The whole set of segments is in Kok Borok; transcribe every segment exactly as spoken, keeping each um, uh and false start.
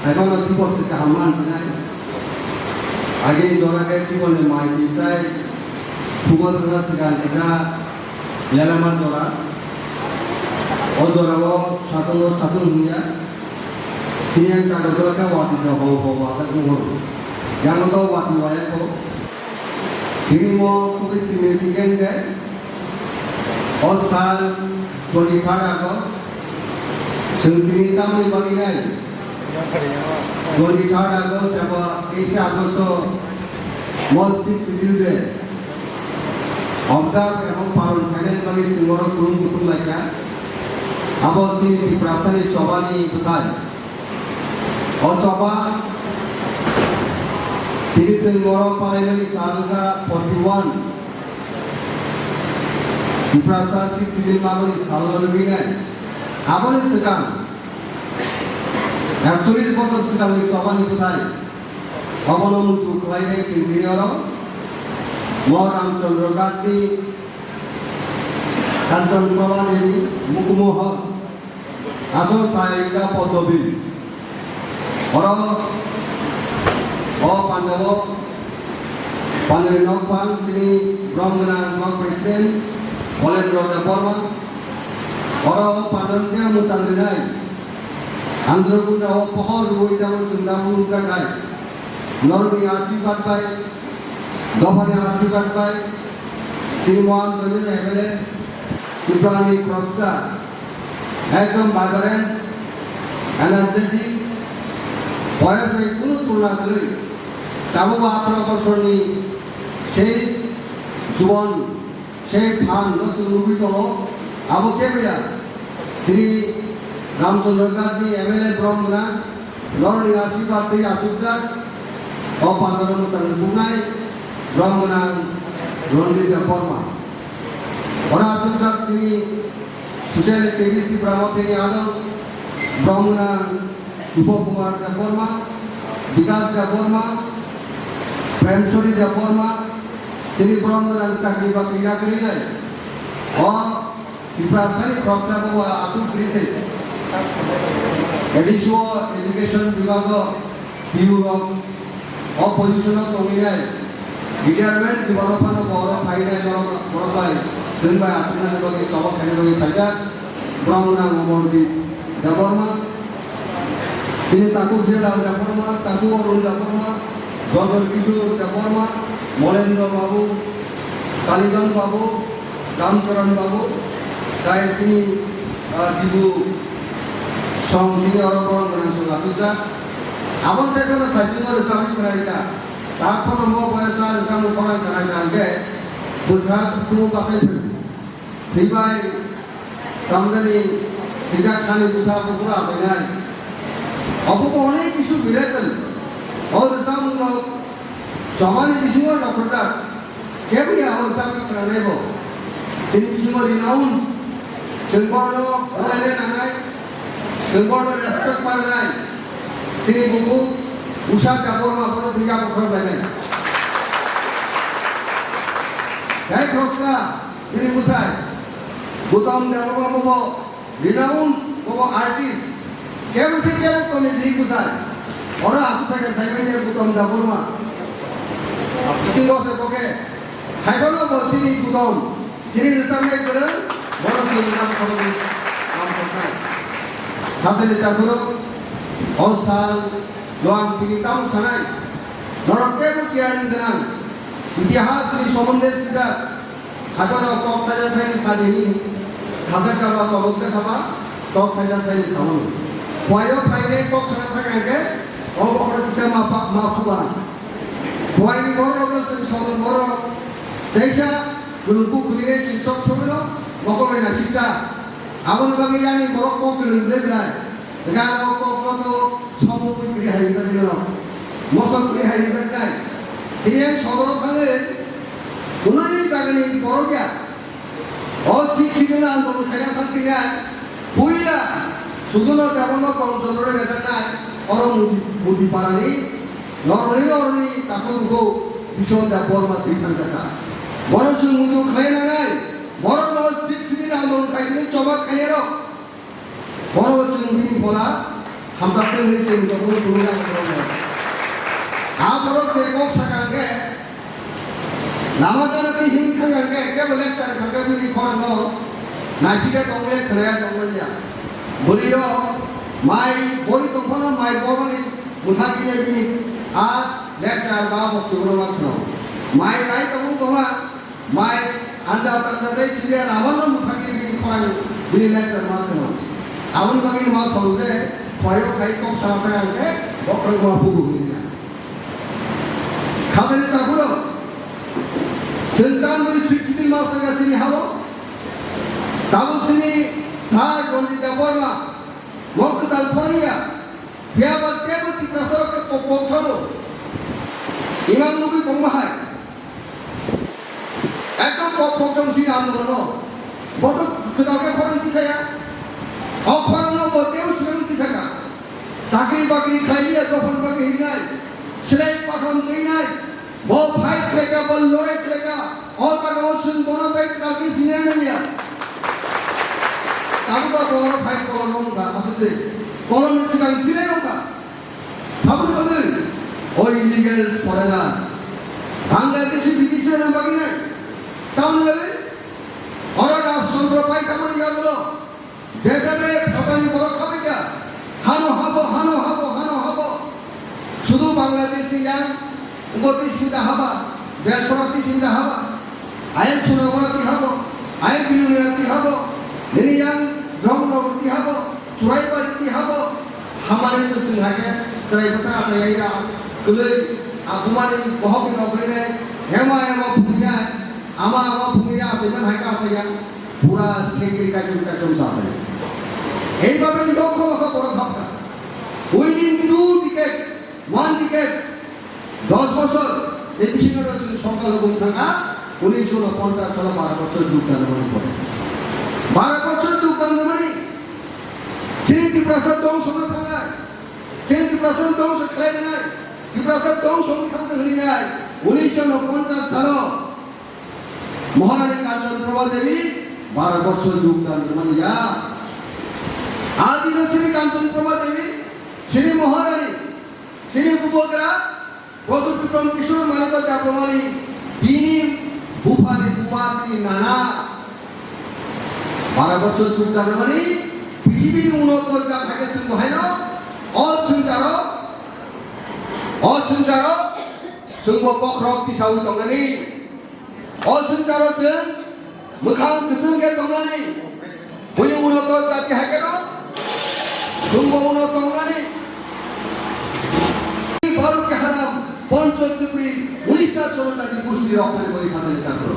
Haiphano tibor se kaham man hwnai. Agini jora khe tibor ni mai twi chai. Thugo thangna swkang kisa lelema jora. O jora o satung o satung hwnya. Sini ang kago jora khe wati ja ho ho wajak nungo. Yang to wati waya ko. Tini mo kubi significant day. O sal twenty-third August. Chwng tini tamni bagwi nai. Twenty-third August eba teis August o mo Sixth Schedule Day observe ebong palon khainani bagwi chwng oro kurum kuthum laikha. Abo chini Tiprasani chobani bwthai. O choba tini chwng oro palaimani sal wngkha forty-one. Tiprasa Sixth Schedule mamani salo nugwi nai. Aboni swkang ekchollish bosor swkangni chobani bwthai. Obono muitu khlainai chwng tini oro. Mo Ramchandra Ghatni Kanchan Prabha Devi Mukhumohor. Asol thai wngkha Poddobil. Oro o pandao pandani nokphang chini brom gwnang nok president Bolendra Debbarma. Oro o pandani tei mwchang rinai Andhra Kunda o pohor rwui tamon chwng da phunukjak hai. Norokni asirwad bai, dophani asirwad bai, chini Mohan Chondro M L A, Tiprani khoroksa, ekdom vibrant, energetic, boyos bai kunu tulna kwrwi, tabukbo atharo bosorni sei jubon, sei phan no chwng nugwi tongo, abo kebo ya, chini Ramchandra Ghatni M L A brom gwnang, norokni asirwad tei achukjak, o pandano mwchang nuknai, brom gwnang Rondit Debbarma. Oro achukjak chini social activist Tipra Mothani adong, brom gwnang Upo Kumar Debbarma, Bikas Debbarma, Premsori Debbarma, chini brom gwnang chakri bakri yakrwi nai. O Tiprasani khoroksa bo wa atung kri se. A D C o education bibago P U rok o position o tongwi nai. Retirement jibano phano borok phai nai borok, borok bai chwng bai achuknani bagwi choba khaina bagwi phaijak. Borok nang Omordeep Debbarma, chini takhuk Hiralal Debbarma, takhuk Arun Debbarma, Rajor Kishore Debbarma, Molendra Babu, Kalidon Babu, Ramcharan Babu, tai chini, ah, Dibu song chini oro borok gwnang chwng achukjak. Aboni sai phano thaichungo rwchapwi khwnairwkha. Tak phano mo boyosa rwchapmung khorang khwnairwkha hwnkhe bwkha kuthungo bachai phaibo. Thwibai tamjani sijak thani bwsa buphuru achainai. Obo bo onek kisu miracle. O rwchapmungrok chobani bisingo nongkhorjak. Kebo ya o rwchapni khwnanaibo. Chini bisingo renounce. Chwng borokno bolaina nangnai. Chwng borokno respect manai. Chini bukhuk Usha Debbarma bono chwng yaphang khorok lainai. Tei khoroksa Bini bwsai Gautam Debbarma bobo renowned bobo artist. Kebo se kebo toni bini bwsai. Oro aswk phaikha saimanya Gautam Debbarma. Bisingo se bo khe. Haiphano bo chini Gautam. Chini rwchapnai kwrwng. Bono chini rwchap khoroknwi. Am khoroknai. Hathani takhurok. O sal. Lo ang tini tamo sanai. Norok kebo giyan gwnang. Itihas ni somonde sijak. Hakono kok thaja thaini sadi hini sajak kaba kobok jakha ba kok thaja thaini samung. Phuaio phainai kok sana thang hwnkhe o bokhorok kisa ma pa, ma phuba. Phuaini borok rokno chwng sodor borok teisa kwlwngkuk kwlwinai chwng sok thumino mokol bai nasikta. Aboni bagwi yani borok kok kwlwng belai belai. Gana o kok no to somo bui kwrwi hai rijak nai no. Moso kwrwi hai rijak nai. Sini ang sodoro thangwi kunui jagani borok ya. O Sixth Schedule andolon khaina thang tini ai. Puila Sudhuno Debbarma Komchondro ni mesa nai. Oro Mudi, Mudi parani noroni noroni takhuk rugo Bishwa Debbarma twi thang jaka. Bono chwng muitu khlai nangnai. Borok no Sixth Schedule andolon khai tini choba khainai rok. Bono chwng bini phola Hamjakte hwnwi chwng jotono tubui rang khoroknai. A borok je kok sakha hwnkhe, lama gana twi himwi thangkha hwnkhe, kebo lecture kha hwnkhe bini khorokno naisikhe tongmaya khwnaya tongmanya. Bwrwirok mai bori tongphano mai bormani mwthangwi bini a lecture ba boktwibrono ma khwnao. Mai nai tongwng tongma. Mai anda tanda dei chiliya ramano mwthangwi bini khorang bini lecture ma kheno. Aboni bagwi ma song je khoyo khai kok sana phai ang khe bokrok ma phugu hwnwi na. Khajani takhuro chwng tam bai sui chiti ma sanga chini habo. Tamo chini sa Ranjit Debbarma mok kwtal phoriya. Phiya ba teibo Tiprasa rok khe kok kok thango. Imang nugwi bongma hai. Ekdom kok kok tong si andolono. Bo to kwtal khe khorang tisaya. O khorang no bo teibo swkang tisaka. Chakri bakri khlai ya dophani bagwi hinai. Silai patham teinai. Bo fight khlaika, bo lorai khlaika, o jaga o chwng bono tei kwtal khe sini nangya. Tabuk bo bono fight kolom wngkha, aswk se kolom ni swkang silai wngkha. Saboni bagwi o illegal foreigner Bangladeshi British rokni bagwi nai. Tamoni bagwi oro Rajchandra pai tamoni yagulo. Jetabe phatani borok khabaikha, hano habo, hano habo, hano habo. Sudu Bangladesh ni yang, ugo twi sinda haba, Belsora twi sinda haba, ayang Sunamora twi habo, ayang Bilonia twi habo, nini yang Rongnogo twi habo, Churaibari twi habo, hamani to sing hake, chwrai bwsa achai ya, kwlwi, akumani bohok ni nokri nai, hema hema phungnai, ama ama phungnai achai man hake achai ya. Pura sengkri kaichom kaichom sajai. Eibabe lokho lokho borok hamkha. Within two decades, one decade, dos bosor ni bisingo chwng songkha logo wng thangkha, unisho ponchas salo baro bochor jugdan rwmani pore. Baro bochor jugdan rwmani. Chini Tiprasa dongso wngna thangnai. Chini Tiprasa dongso khlainai. Tiprasa dongso wngwi thangtong hwnwi nai. Unisho ponchas salo Maharani Kanchan Prabha Devi baro bochor jugdan rwmani ya. Adino chini Kanchan Prabha Devi, chini Maharani, chini Bubagra, Pradyut Bikram Kishore Manikya Debbarmani, bini buphani buma bini nana baro bochor jugdan rwmani, pithibini unoto jak hai khe chwng bo haino, o swngcharo, o swngcharo, chwng bo bokhorok tisaui tongnani. O swngcharo chwng mwkhang kwchwng khe tongnani, buini uno to jati hai kheno chwngbo uno tongnani. Bharat ke haram, Panchal Tripuri, Unisha Janajati Goshti rok khe boi khatani takhro.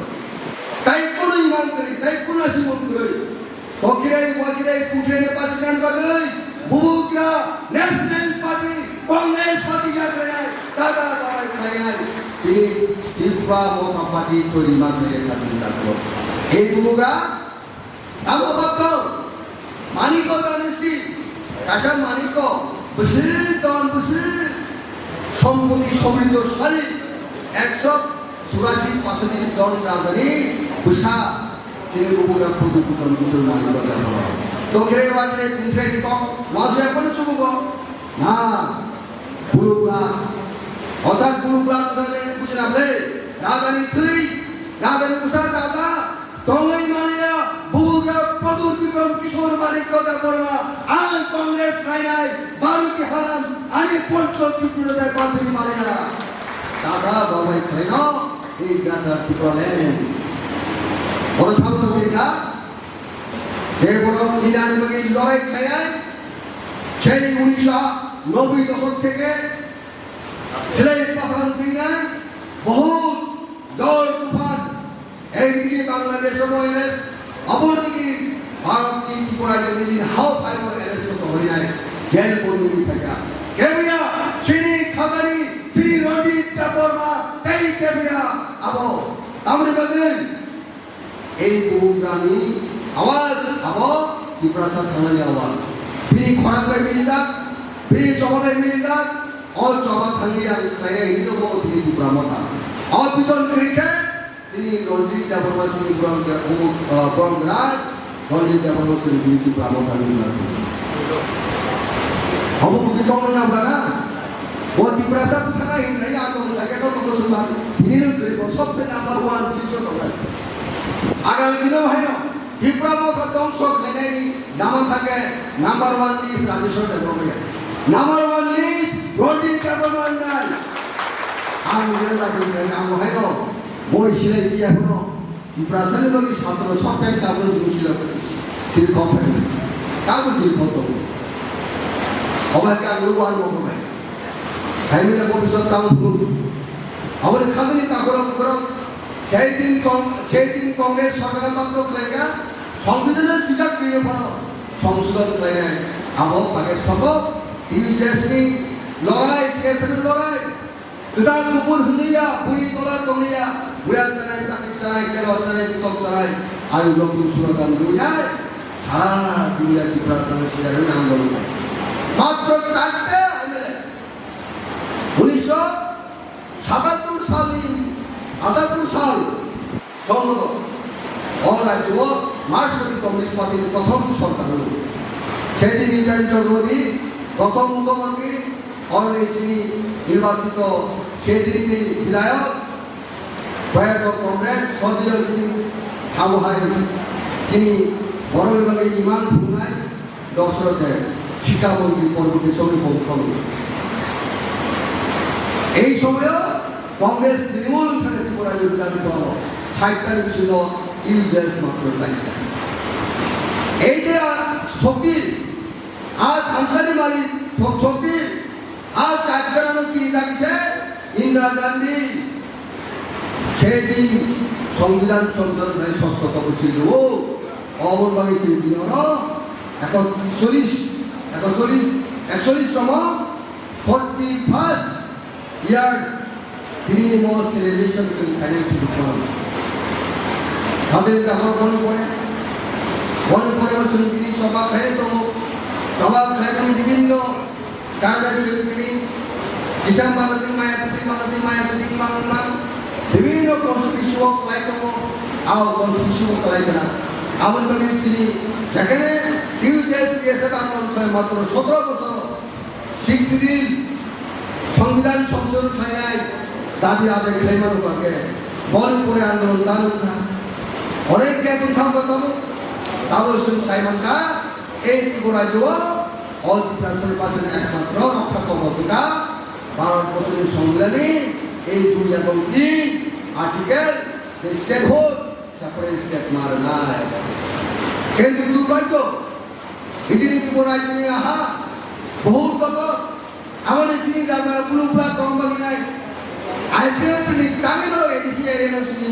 Tai kono imang kwrwi, tai kono simon kwrwi. Tokirai, wakirai, putirai ni president bagwi, bubugra, National Party, Congress Party jagrainai, dada dabai khlainai, tini Tipra Motha Party toiri ma khlaiya kha chini daklo. Ei bubugra, abo bakto, Manikya dynasty, kaisa Manikya, bwswk don, bwswk sompoti somriddho sali, ekso churashi pachashi jon rajani bwsa. Chini bubugra photo photo musulman ni bwsa. Tokre wakre kungkre ni kok, wasa kono chubugo. Na, bulukla. Otak bulukla tane bujina ble. Rajani thwi, rajani bwsa raja. Tongwi maliya, bubugra Pradyut Bikram Kishore Manikya Debbarma, ang Congress khlainai, Bharati haram, ani Panchal Tripura dai pansini maliya. Dada babai khlaino, ei Greater Tipraland. Oro sabno birka, je borok Indiani bagwi lorai khlainai, sei unisho nobboi doshok theke, silai pathan teinai, bahut jor tufan, Ekdike Bangladesh o arrest, opor dike Bharat ni Tripura ni nijini hao phai o arrest ko tohoi nai, jail bondi ni phaika. Kebuya, chini khajani, chini Ranjit Debbarma, tei kebuya, abo, tamni bagwi, ei bubugra ni awaz, abo, Tiprasa thangnani awaz. Bini khorang bai milijak, bini choba bai milijak, o choba thangwi ang khlainai hini no bo tini Tipra Motha. O bichon kwrwi khe, Chini Ranjit Debbarma chini borok, borok, ah, borok rai, Ranjit Debbarma chini bini Tipra Motha ni borok. Obo buti tongno nabra na? Bo Tiprasa bwthana hinlai ya tong lai ya tong tong suma. Tini no gari bo sob se number one list o tongnai. Agal dino bhaino Tipra motha tong sok lainai ni naman thake number one list Rajeshwar Debbarma ya. Number one list Ranjit Debbarma nai. Ang jela dun ang bhaino. Boi silai dia bhaino. Tiprasani bagwi satro sob time tabuk jini silo siri khok phai. Tabuk siri khok tongo. Obo hai khe ang lugo ang mokol bai. Saimina bobiswat tabuk phuru. Aboni khajani takhoro bukhoro. Sei din kong-, sei din Congress sorkar bagdo khlaika. Songbidhano sijak bini phano songsodhon khlainai. Abo pakai sobo T U J S ni lorai, T S F ni lorai. Kwchang kubur hwnliya, bwrwi tola tongliya, buya chanai, chakri chanai, kelo chanai, butok chanai, ayu loktwng surotan buinai, sara duniya Tiprasa no sijarwi nang bolong. Matro charte M L A. Unisho satattor salni, atattor sal, Songnoto, o rajyo o Markswadi Communist Party ni prothom sorkar hwnwi. Sedin Indrani Chakraborty, prothom mukhyamantri, oroni chini nirbachito sedinni bidhayok, proyato comrade, sodhiyo chini thamohai, chini borokni bagwi imang phunuknai, Dosrot Deb, শিক্ষামন্ত্রী পরবর্তী সময় মুখ্যমন্ত্রী। এই সময়ও কংগ্রেস তৃণমূল এখানে ত্রিপুরা বিধানসভা ষাটটা ছিল ইউজেস মাত্র চারটা। এই যে শক্তি আর আনসারি মালিক শক্তি আর চারজনের কি লাগিছে ইন্দিরা গান্ধী সেই দিন সংবিধান সংশোধন হয় ষষ্ঠ তপশিল দেব অমর বাগি সেই দিন হলো একচল্লিশ একচল্লিশ একচল্লিশ তম ফর্টি ফার্স্ট ইয়ার তিনি মহ সেলিব্রেশন সেই ফাইনাল শুরু করেন। তাদের কাপড় মনে পড়ে মনে পড়ে বলছেন তিনি চবা খাই তো চবা খাই বিভিন্ন Karbai sui pini, kisa manadi maya tadi, manadi maya tadi, mang mang. Bibhinno constitution o kwlai tongo, ao constitution o kwlai kana. Aboni bagwi chini, jekhane T U J S P S F andolon khlai matro sotro bosor, sixth schedule, songbidhan songshodhon khlainai, dabi adai khlai mano bagwi, boni pore andolon dano kha. Onek gap wngkha tamo, tamo chwng sai mankha, Ei Tripura rajyo o Tiprasani bachani ekmatro rokha tongma se ka Bharat borchoni songbidhani ei dui ebong tin article the statehood separate state ma rwnai. Kintu durbhagyo, hijini Tripura rajyoni aha bohut kotor Aboni sini dama bulu bula tong bagi nai. I P F ni tangi doro A D C area no sini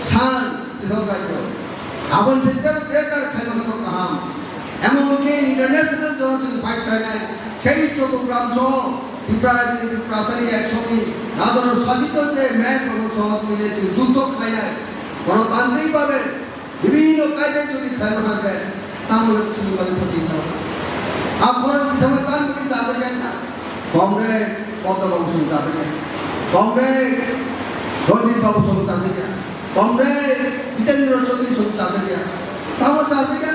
san pithok rajyo. Aboni sini greater khaima khato kaham. Emonki international jora sini fight khainai. Sei Chotogram so Tripura ni Tiprasani action ni nador sajito je man kono sohot mile sini dudok khainai. Konotantrik babe Bibhinno kaide jodi khlaima hangkhe, tamole chini bagwi thangwi thango. Aphoro bisamo tamoni chajakya kha. Comrade Padma Babu song chajakya. Comrade Ranjit Babu song chajakya. Comrade Jitendra Chaudhary song chajakya. Tamo chajakya.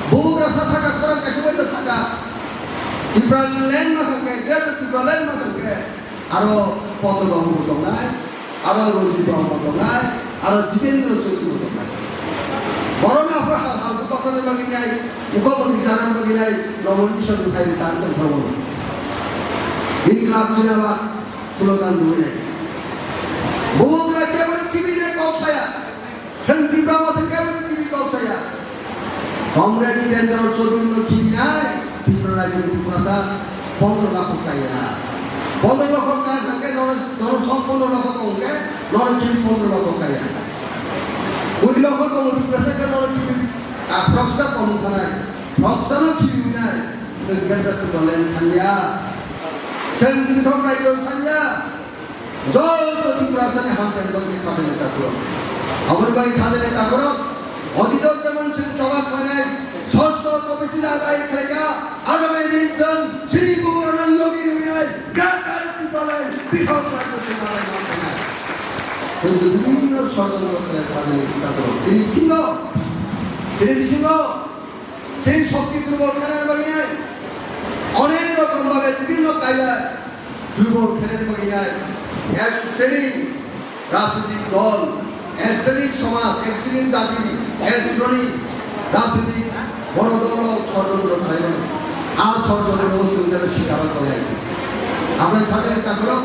Bugra sa saka khorang kaisa bai saka. Tipraland ma hangkhe, Greater Tipraland ma hangkhe. Aro Padma Babu bo tongnai. Aro Ranjit Babu bo tongnai, aro Jitendra Chaudhary bo tongnai. Borok no aphuru hal hal bwkha bagwi nai, mukha bagwi chana bagwi nai, Nobo Mission ni thai chan tong thabo. Inklab Jindabad slogan rwi nai. Bubagra kebo kibi nai kok saya. Chwng Tipra motha kebo kibi kok saya. Comrade Jitendra Chaudhary no khibi nai, Tripura rajyo ni Tiprasa pondro lakh kaya. Pondro lakh ka hangke nono, nono sok pondro lakh tong ke, nono khibi pondro lakh kaya. Kuri lakh tong Tiprasa ke nono khibi, a, proksa kom khanai, proksa no khibi nai, chwng Greater Tipraland sanya. Chwng Pithok Rajyo sanya. Joto Tiprasani hamkrai bagwi khajaini takhurok. Aboni bagwi khajaini takhurok. Odito jemon chwng choba khlainai, sosto tobisi lagai khlaika, agami din chwng Sri Guru Anando Giri winai, Greater Tipraland, Pithok Rajyo se manai manai. Hintu bibhinno sodon khlai khajaini takhurok. Chini bisingo, chini bisingo, Chini shokti durbol khaina bagwi nai. অনেক রকম ভাবে বিভিন্ন কায়দায় দুর্বল ফেলে রেখে যায়। এক শ্রেণী রাজনৈতিক দল, এক শ্রেণীর সমাজ, এক শ্রেণীর জাতি, এক শ্রেণীর রাজনৈতিক বড় দল ষড়যন্ত্র খাইল। আর ষড়যন্ত্র অস্তিত্বের শিকার করে। আমরা তাদের কারণ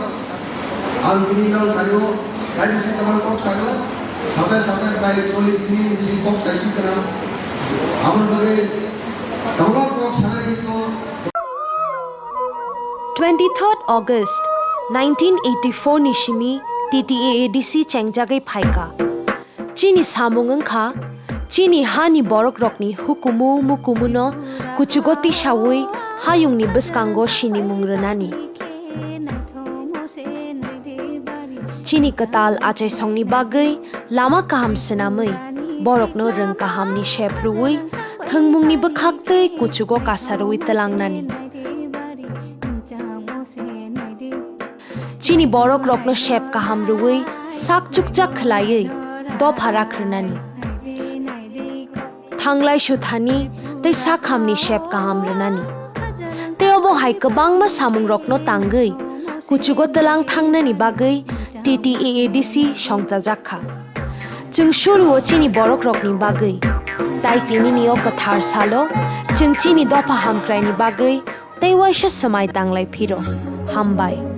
আর তিনি নাম কারিও, কারি সে তোমার কক সাগলা, সাথে সাথে প্রায় চল্লিশ মিনিট বেশি কক সাইছি কেন? আমার লগে তোমার কক সারা কিন্তু Twenty-third August nineteen eighty-four ni simi T T A A D C chengjagwi phaikha. Chini samung wngkha, chini hani borokrokni hukumu mukumuno kuchugo tisawi hayungni bwskango sinimung rwnani. Chini kwtal achaisongni bagwi lama kaham swnamwi, borokno rwng kahamni sep rwui, thwngmungni bwkhaktwi kuchugo kasarwi twlangnani. Chini borokrokno sep kaham rwui sak chukchak khwlaiwi dopha rakhrwnani. Thanglai suthani tei sakhamni sep kaham rwnani. Tei obo hai kwbangma samungrokno tangwi kuchugo twlang thangnani bagwi T T A A D C songchajak kha. Chwng suruo chini borokrokni bagwi. Tai tinini o kwthar salo chwng chini dopha hamkraini bagwi tei waisa swmai tanglai phiro. Hambai.